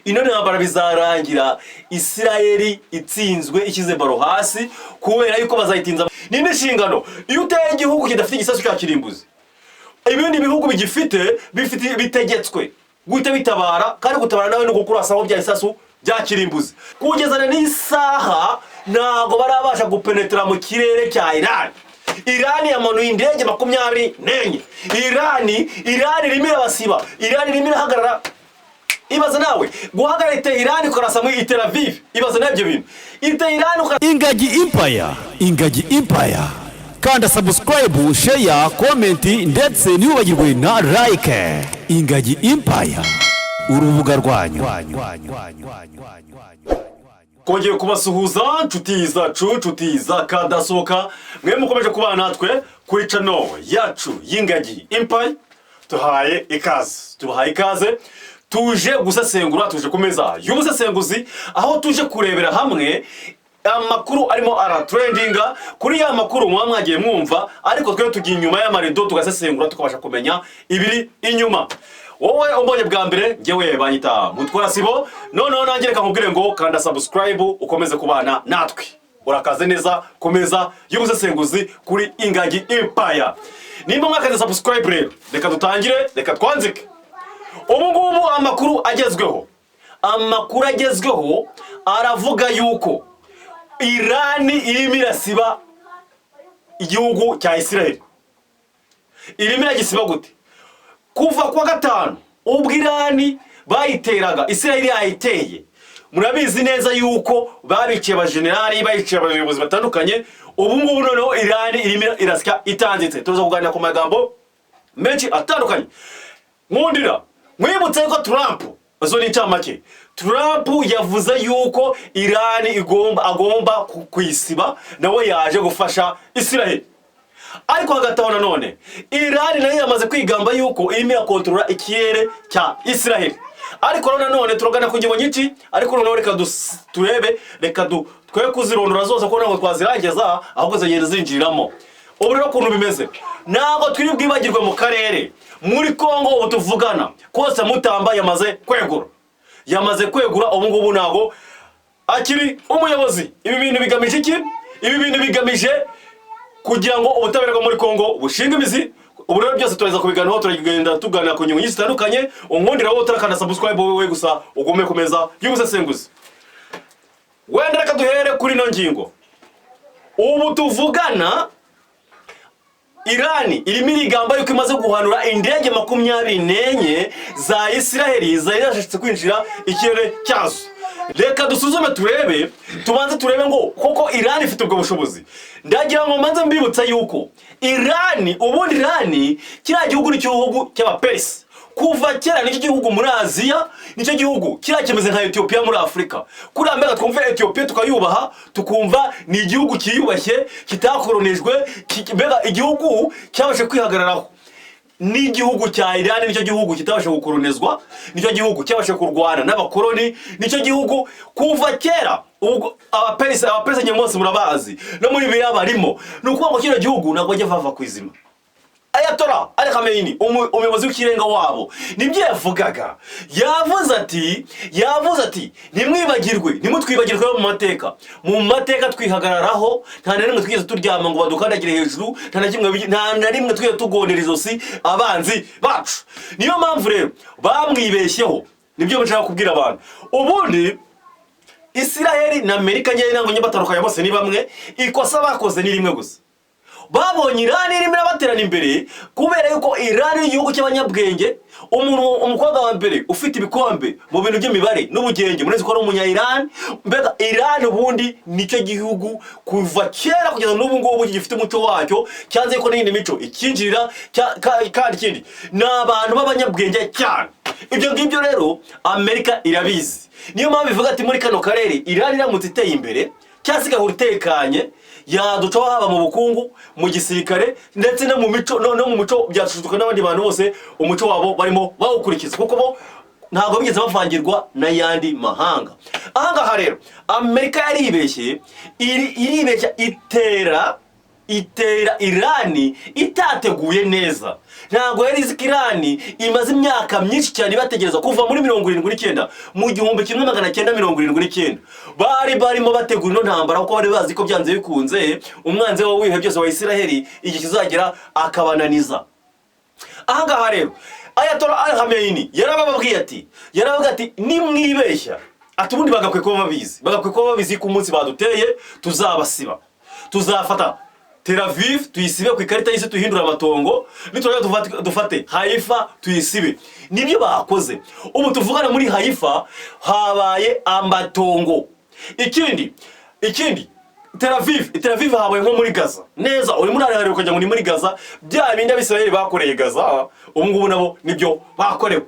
Ino ntambara bizarangira Isirayeli itsinzwe, ishyize baro hasi, kubera yuko bazayitinza. Ni inshingano. Iyo uteye igihugu kidafite igisasu cya kirimbuzi, ibindi bihugu bigifite bifite bitegetswe guhita bitabara, kandi gutabara nawe ni ukukurasaho bya bisasu bya kirimbuzi. Kugezana n'isaha ntabwo barabasha gupenetera mu kirere cya Irani. Irani yamanuye indege 24. Irani irimo irabasiba, Irani irimo irahagarara. Ibaze nawe guhagarara Irani ukarasa muri Tel Aviv. Ibaze nawe ibyo bintu, Irani ukarasa. Ingagi Empire, Ingagi Empire. Kanda subscribe, share, comment, ndetse ntiwibagirwe na like. Ingagi Empire, urubuga rwanyu. Kongeye kubasuhuza, nshuti zacu, nshuti z'akadasohoka, mwe mukomeje kubana natwe kuri channel yacu y'Ingagi Empire. Tuhaye ikaze, tubahaye ikaze. Tuje gusesengura, tuje ku meza y'ubusesenguzi, aho tuje kurebera hamwe amakuru arimo aratrendinga. Kuri ya makuru muba mwagiye mwumva, ariko twe tugiye inyuma y'amarido, tugasesengura, tukabasha kumenya ibiri inyuma. Wowe umbonye bwa mbere, njyewe banyita Mutwara Sibo. Noneho nanjye reka nkubwire ngo kanda subscribe, ukomeze kubana natwe. Urakaze neza ku meza y'ubusesenguzi kuri Ingagi Empire. Nimba mwakaze subscribe rero, reka dutangire, reka twanzike. Ubu ngubu amakuru agezweho, amakuru agezweho aravuga yuko Irani irimo irasiba igihugu cya Isiraheli. Irimo iragisiba gute? Kuva kuwa gatanu ubwo Irani bayiteraga, Isiraheli yayiteye, murabizi neza yuko babiciye abajenerali, bayiciye abayobozi batandukanye. Ubu ngubu noneho Irani irimo irasya itanditse. Tuza kuganira ku magambo menshi atandukanye. Nkundira mwibutse ko Trump, zo ni incamake, Trump yavuze yuko Irani igomba, agomba kuyisiba, nawe yaje gufasha Isiraheli. Ariko hagati aho nanone Irani nayo yamaze kwigamba yuko irimo irakontorora ikirere cya Isiraheli. Ariko rero nanone turagana ku ngingo nyinshi, ariko noneho reka turebe, reka twe kuzirondora zose kuko ntabwo twazirangiza, ahubwo zigenda zinjiriramo. Ubu rero ukuntu bimeze, ntabwo turi bwibagirwe mu karere, muri Kongo ubu tuvugana kose Mutamba yamaze kwegura, yamaze kwegura. Ubu ngubu ntabwo akiri umuyobozi. Ibi bintu bigamije iki? Ibi bintu bigamije kugira ngo ubutabera bwo muri Kongo bushinge imizi. Ubu rero byose turaza kubiganiraho, turagenda tuganira ku ngingo nyinshi zitandukanye. Unkundira wowe utarakanda subscribe, wowe gusa ugume ku meza y'ubusesenguzi. Wenda reka duhere kuri ino ngingo. Ubu tuvugana Irani irimo irigamba yuko imaze guhanura indege 24 za Isiraheli zari zashatse kwinjira ikirere cyazo. Reka dusuzume, turebe, tubanze turebe ngo koko Irani ifite ubwo bushobozi. Ndagira ngo mbanze mbibutsa yuko Irani, ubundi Irani kiriya gihugu ni igihugu cy'Abaperisi kuva kera. Nicyo gihugu muri Aziya, nicyo gihugu kiriya kimeze nka Etiyopiya muri Afurika. Kuriya mbega twumve Etiyopiya tukayubaha, tukumva ni igihugu cyiyubashye, kitakoronijwe, mbega igihugu cyabashe kwihagararaho. N'igihugu cya Irani nicyo gihugu kitabasha gukoronizwa, nicyo gihugu cyabasha kurwana n'abakoroni, nicyo gihugu kuva kera. Ubwo Abaperisi, Abaperisi nyine bose murabazi, no muri Bibiliya barimo. Ni ukuvuga ngo kino gihugu ntabwo bajya bava ku izima. Ayatollah Ali Khamenei, umuyobozi w'ikirenga wabo, nibyo yavugaga. Yavuze ati: "Ntimwibagirwe, ntimutwibagirwe mu mateka. Mu mateka twihagararaho, nta na rimwe twigeze turyama ngo badukandagire hejuru, nta na kimwe, nta na rimwe twigeze tugondera izosi abanzi bacu." Niyo mpamvu rero bamwibeshyeho, nibyo nshaka kubwira abantu. Ubundi Isiraheli na Amerika, ngewe ntabwo njya batandukanye, bose ni bamwe. Ikosa bakoze ni rimwe gusa: babonye Irani irimo irabaterana imbere, kubera yuko Irani ni igihugu cy'abanyabwenge. Umuntu, umukobwa wa mbere ufite ibikombe mu bintu by'imibare n'ubugenge, murazi ko ari umunya Irani. Mbega Irani ubundi nicyo gihugu kuva kera kugeza n'ubu ngubu gifite umuco wacyo, cyanze ko n'iyindi mico ikinjirira. Kandi ikindi, ni abantu b'abanyabwenge cyane. Ibyo ngibyo rero Amerika irabizi, niyo mpamvu ivuga ati: "Muri kano karere Irani iramutse iteye imbere cyangwa se igahora itekanye, yaducaho, haba mu bukungu, mu gisirikare, ndetse no mu mico, no mu muco byashutuka n'abandi bantu bose umuco wabo barimo bawukurikiza, kuko bo ntabwo bigeze bavangirwa n'ayandi mahanga." Ahangaha rero Amerika yaribeshye, iribeshya itera. Itera Irani itateguye neza. Ntabwo yari izi ko Irani imaze imyaka myinshi cyane ibategereza kuva muri 79, mu 1979 bari barimo bategura ino ntambara, kuko bari bazi ko byanze bikunze umwanzi wabo w'ibihe byose wa Isiraheli igihe kizagera akabananiza. Ahangaha rero Ayatollah Al Khamenei yarababwiye ati nimwibeshya, ati ubundi bagakwiye kuba babizi ko umunsi baduteye tuzabasiba, tuzafata Tel Aviv tuyisibe ku ikarita y'isi, tuhindura amatongo, niturangiza dufate Haifa tuyisibe. Nibyo bakoze. Ubu tuvugana muri Haifa habaye amatongo. Ikindi Tel Aviv habaye nko muri Gaza neza. Urimo urareba ukajya ngo ni muri Gaza. Bya bindi Abisirayeli bakoreye Gaza, ubu ngubu nabo nibyo bakorewe.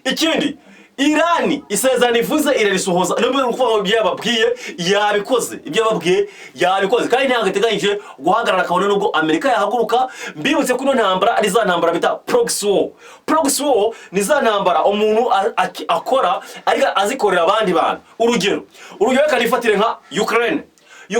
Ikindi, Irani isezerano ivuze irarisohoza. Nubwo ni ukuvuga ngo ibyo yababwiye yabikoze, ibyo yababwiye yabikoze, kandi ntabwo iteganyije guhagarara kabone nubwo Amerika yahaguruka. Mbibutse ko ino ntambara ari za ntambara bita proxy war. Proxy war ni za ntambara umuntu akora ariko azikorera abandi bantu. Urugero reka nifatire nka Ukraine.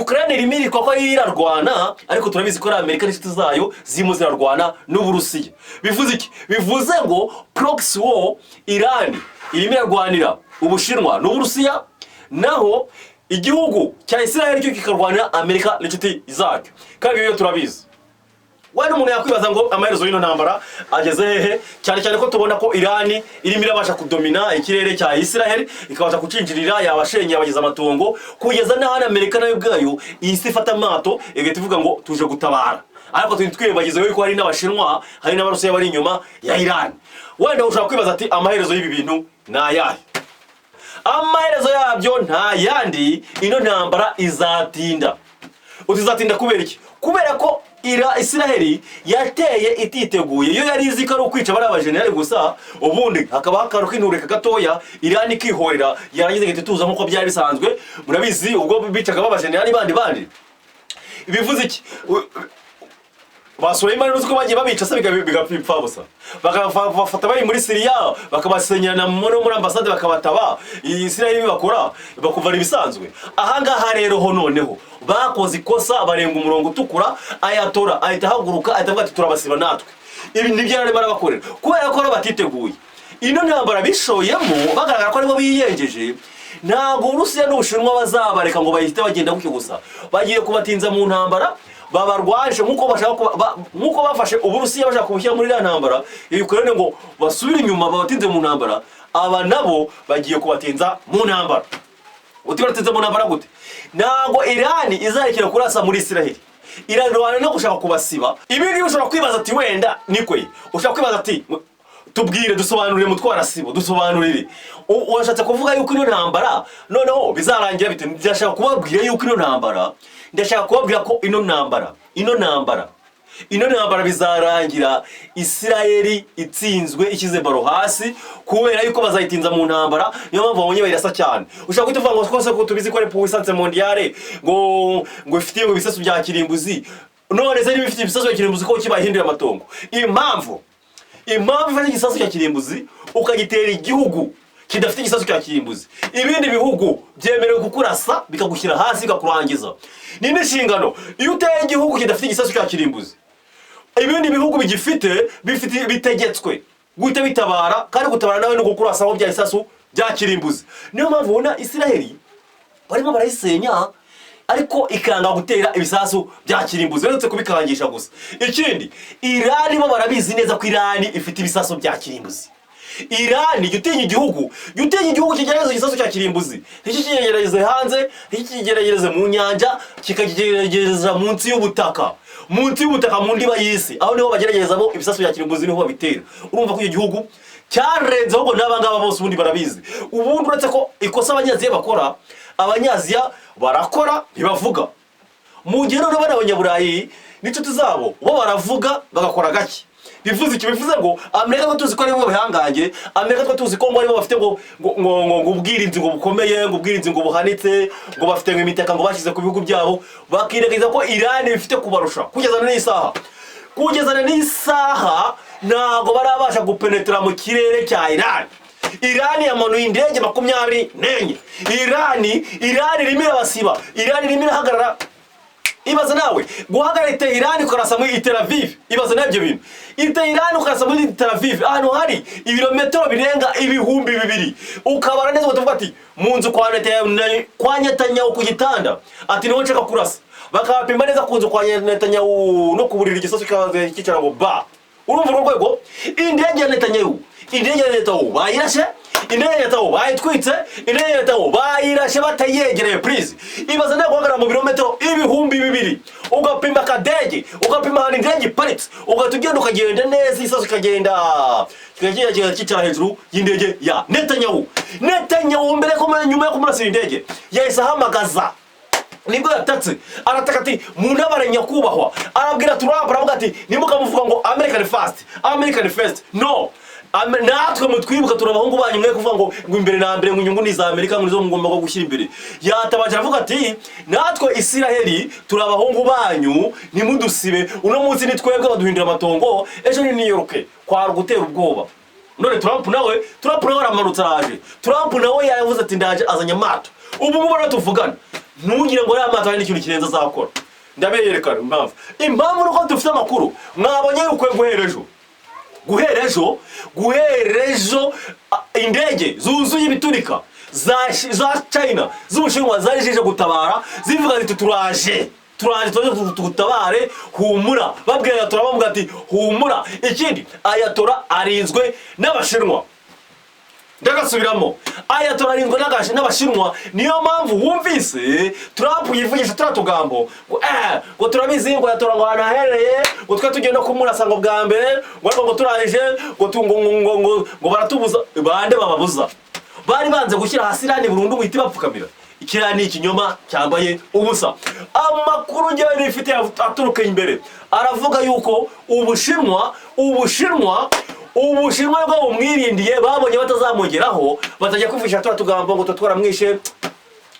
Ukraine irimo iritwa ko irarwana, ariko turabizi ko ari Amerika n'inshuti zayo zirimo zirarwana n'Uburusiya. Bivuze iki? Bivuze ngo proxy war, Iran irimo irarwanira Ubushinwa n'Uburusiya, naho igihugu cya Israel cyo kikarwanira Amerika n'inshuti zacyo, kandi ibyo turabizi. Wenda umuntu yakwibaza ngo amaherezo y'ino ntambara ageze hehe, cyane cyane ko tubona ko Irani irimo irabasha kudomina ikirere cya Israel, ikabasha kucinjirira, yabashenye, yabageza amatongo, kugeza n'aho Amerika nayo ubwayo ihise ifata amato igahita ivuga ngo tuje gutabara. Ariko turi twibagize yuko hari n'Abashinwa, hari n'Abarusiya bari inyuma ya Irani. Wenda ushobora kwibaza ati amaherezo y'ibi bintu ni ayahe? Amaherezo yabyo nta yandi, ino ntambara izatinda. Uti izatinda kubera iki? Kubera ko Isiraheli yateye ititeguye. Iyo yari izi ko ari ukwica bariya bajenerali gusa, ubundi hakaba akantu k'intureka gatoya, Irani ikihorera, yarangiza igahita ituza nk'uko byari bisanzwe. Murabizi ubwo bicaga b'abajenerali bandi bandi. Bivuze iki? Ba Soleimani uzi ko bagiye babica se bigapfa impfabusa, bakabafata bari muri Siriya, bakabasenyera muri ambasade, bakabataba. Isiraheli bibakora bakumva ari ibisanzwe. Ahangaha rero ho noneho bakoze ikosa, barenga umurongo utukura. Ayatollah ahita ahaguruka, ahita avuga ati turabasiba natwe. Ibi nibyo yarimo arabakorera kubera ko rero batiteguye ino ntambara bishoyemo, bagaragara ko aribo biyengeje. Ntabwo Uburusiya n'Ubushinwa bazabareka ngo bahite bagenda gutyo gusa. Bagiye kubatinza mu ntambara, babarwaje nk'uko bashaka nk'uko bafashe Uburusiya bashaka kubushyira muri iriya ntambara ya Ukraine ngo basubire inyuma babatinze mu ntambara. Aba nabo bagiye kubatinza mu ntambara. Uti baratinze mu ntambara gute? Ntabwo Irani izarekera kurasa muri Israel, irarwana no gushaka kubasiba. Ibi ngibi ushobora kwibaza ati wenda nikwe, ushobora kwibaza ati tubwire, dusobanurire, mutwara sibo, dusobanurire. Urashatse kuvuga yuko ino ntambara noneho bizarangira bite? Ndashaka kubabwira yuko ino ntambara, ndashaka kubabwira ko ino ntambara bizarangira Isirayeli itsinzwe, ishyize baro hasi, kubera yuko bazayitinza mu ntambara. Niyo mpamvu babonye bayirasa cyane. Ushobora guhita uvuga ngo twose ko tubizi ko ari puissance mondiale, ngo ifitiye ngo ibisasu bya kirimbuzi. None se niba ifite ibisasu bya kirimbuzi, ko kibahinduye amatongo? Impamvu ifashe igisasu cya kirimbuzi ukagitera igihugu kidafite igisasu cya kirimbuzi, ibindi bihugu byemerewe kukurasa bikagushyira hasi, bikakurangiza. Ni n'inshingano. Iyo uteye igihugu kidafite igisasu cya kirimbuzi, ibindi bihugu bigifite bifite bitegetswe guhita bitabara, kandi gutabara nawe ni ukukurasaho bya bisasu bya kirimbuzi. Niyo mpamvu ubona Isiraheli barimo barayisenya, ariko ikanga gutera ibisasu bya kirimbuzi, uretse kubikangisha gusa. Ikindi, Irani bo barabizi neza ko Irani ifite ibisasu bya kirimbuzi. Irani, jya utinya igihugu, jya utinya igihugu kigerageza igisasu cya kirimbuzi, ntikikigerageze hanze, ntikikigerageze mu nyanja, kikakigerageza munsi y'ubutaka, munsi y'ubutaka, mu ndiba y'isi. Aho niho bageragezamo ibisasu bya kirimbuzi, niho babitera. Urumva ko icyo gihugu cyarenze ahubwo n'aba ngaba bose ubundi barabizi. Ubundi uretse ko ikosa Abanyaziya bakora, Abanyaziya barakora ntibavuga, mu gihe noneho bano Abanyaburayi n'inshuti zabo bo baravuga bagakora gake. Bivuze iki? Bivuze ngo Amerika two tuzi ko aribo bihangange, Amerika two tuzi ko ngo aribo bafite ngo ubwirinzi ngo bukomeye, ngo ubwirinzi ngo buhanitse, ngo bafite ngo imitaka ngo bashyize ku bihugu byabo, bakirengagiza ko Irani bifite kubarusha. Kugeza n'isaha ntabwo barabasha gupenetera mu kirere cya Irani. Irani yamanuye indege 24. Irani irimo irabasiba. Irani irimo irahagarara. Ibaze nawe guhagarara i Tehran ukarasa muri Tel Aviv. Ibaze nawe ibyo bintu, i Tehran ukarasa muri Tel Aviv, ahantu hari ibirometero birenga 2000, ukabara neza ukavuga ati mu nzu kwa Netanyahu ku gitanda, ati niho nshaka kurasa, bakabapima neza ku nzu kwa Netanyahu no ku buriri, igisasu kikaza kicara ngo ba. Urumva urwo rwego? Indege ya Netanyahu bayirashe, indege ya Netanyahu bayitwitse, indege ya Netanyahu bayirashe batayegereye. Please, ibaze nawe guhagarara mu birometero 2000, ugapima akadege, ugapima ahantu indege iparitse, ugahita ugenda, ukagenda neza, igisasu kikagenda, kikagenda kicara hejuru y'indege ya Netanyahu. Netanyahu mbere ko nyuma yo kumurasira indege yahise ahamagaza, nibwo yatatse, arataka ati muntabare nyakubahwa. Arabwira Trump, aravuga ati nimukamuvuga ngo "American first, American first", no. Natwe mutwibuka, turi abahungu banyu. Mwe kuvuga ngo imbere na mbere, ngo inyungu ni iza Amerika, ngo nizo mugomba gushyira imbere. Yatabaje aravuga ati natwe Isiraheli turi abahungu banyu, ntimudusibe. Uno munsi ni twebwe baduhindura amatongo, ejo ni New York. Kwari ugutera ubwoba. None Trump nawe aramanutse, araje. Trump nawe yavuze ati ndaje, azanye amato. Ubu ngubu rero tuvugana, ntugire ngo ariya mato hari n'ikintu kirenze azakora. Ndabeyerekana impamvu. Impamvu ni uko dufite amakuru. Mwabonye yuko guhera ejo indege zuzuye ibiturika za China, z'Ubushinwa, zari zije gutabara, zivuga ziti turaje, turaje, turaje tugutabare, humura. Babwira Ayatollah, bavuga ati humura. Ikindi, Ayatollah arinzwe n'Abashinwa. Ndagasubiramo, Ayatollah arinzwe n'Abashinwa. Niyo mpamvu wumvise Trump yivugisha turiya tugambo ngo turabizi, ngo Ayatollah ngo ahantu aherereye, ngo twe tugiye no kumurasa ngo bwa mbere, ngo ariko ngo turangije ngo tu- ngo ngo ngo ngo ngo baratubuza. Bande bababuza? Bari banze gushyira hasi Irani burundu ngo ihite bapfukamira. Kiriya ni ikinyoma cyambaye ubusa. Amakuru ngewe nifite aturuka imbere aravuga yuko Ubushinwa bwo bumwirindiye. Babonye batazamugeraho, batajya kwivugisha turiya tugambo ngo tuba twaramwishe,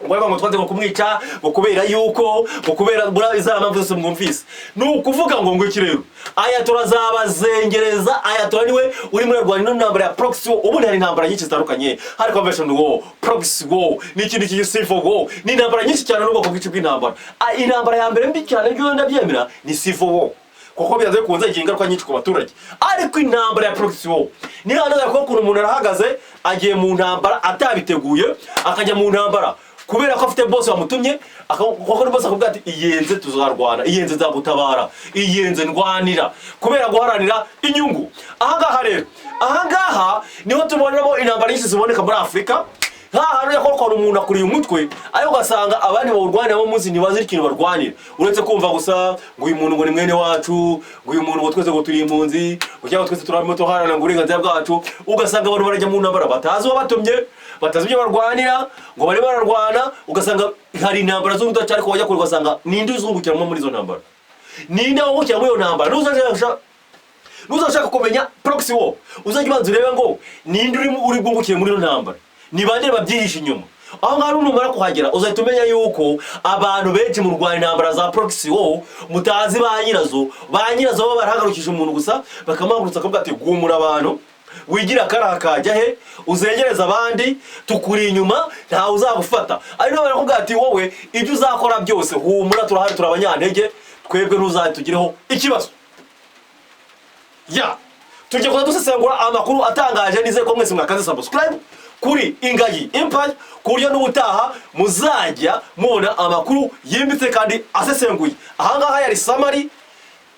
ngo ariko ngo twanze ngo kumwica, ngo kubera yuko, ngo kubera muri za mpamvu zose mwumvise. Ni ukuvuga ngo iki rero, Ayatollah azabazengereza. Ayatollah niwe urimo urarwana ino ntambara ya proxy war. Ubundi hari intambara nyinshi zitandukanye: hari convention war, proxy war, n'ikindi kintu, civil war. Ni intambara nyinshi cyane n'ubwoko bwinshi bw'intambara. Intambara ya mbere mbi cyane ryo ndabyemera ni civil war, kuko byanze bikunze igira ingaruka nyinshi ku baturage. Ariko intambara ya proxy war niyo hantu kuko ukuntu umuntu arahagaze, agiye mu ntambara atabiteguye, akajya mu ntambara kubera ko afite boss wamutumye, kuko ni boss akubwira ati iyenze tuzarwana, iyenze nzagutabara, iyenze ndwanira, kubera guharanira inyungu. Ahangaha rero, ahangaha niho tubonamo intambara nyinshi ziboneka muri Afurika, hantu yakora umuntu akuriye umutwe, ariko ugasanga abandi bawurwaniramo munsi ntibazi ikintu barwanira, uretse kumva gusa ngo uyu muntu ngo ni mwene wacu, ngo uyu muntu ngo twese ngo turi impunzi, ngo cyangwa twese turarimo tuharanira ngo uburenganzira bwacu. Ugasanga abantu barajya mu ntambara batazi uwabatumye, batazi ibyo barwanira, ngo bari bararwana. Ugasanga hari intambara z'urudaca, ariko wajya kure ugasanga ninde uzungukiramo muri izo ntambara, ninde wungukira muri iyo ntambara? Ntuzashaka kumenya proxy war, uzajya ubanza urebe ngo ninde uri bwungukire muri iyo ntambara, ni bande babyihishe inyuma. Aho ngaho numara kuhagera uzahita umenya yuko abantu benshi mu rwanda, intambara za proxy war mutazi ba nyirazo. Ba nyirazo baba barahagarukije umuntu gusa, bakamuhagurutsa, akavuga ati gumura abantu, wigira akaraha kajya he, uzengereza abandi, tukuri inyuma, ntawe uzagufata. Ari nawe barakubwira ati wowe ibyo uzakora byose humura, turahari, turi abanyantege twebwe, ntuzatugireho ikibazo. Ya tujye kuza dusesengura amakuru atangaje. Nizeye ko mwese mwakaze subscribe kuri Ingagi Empire, ku buryo n'ubutaha muzajya mubona amakuru yimbitse kandi asesenguye. Ahangaha yari summary,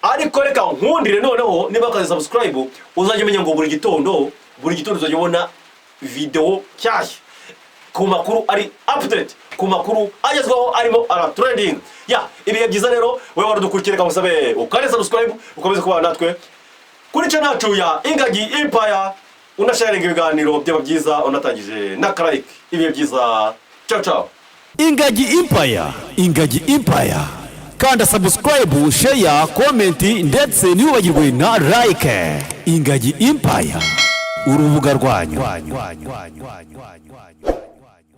ariko reka nkundire noneho niba wakaze subscribe, uzajya umenya ngo buri gitondo uzajya ubona video nshyashya ku makuru ari update, ku makuru agezweho arimo ara trending. Ya ibihe byiza rero, wowe wari udukurikira, reka musabe ukande subscribe, ukomeze kubana natwe kuri channel yacu ya Ingagi Empire, unasharinga ibiganiro byaba byiza, unatangije na like. Ibihe byiza, ciao ciao. Ingagi Empire, Ingagi Empire. Kanda subscribe, share, comment, ndetse ntiwibagirwe na like. Ingagi Empire, urubuga rwanyu.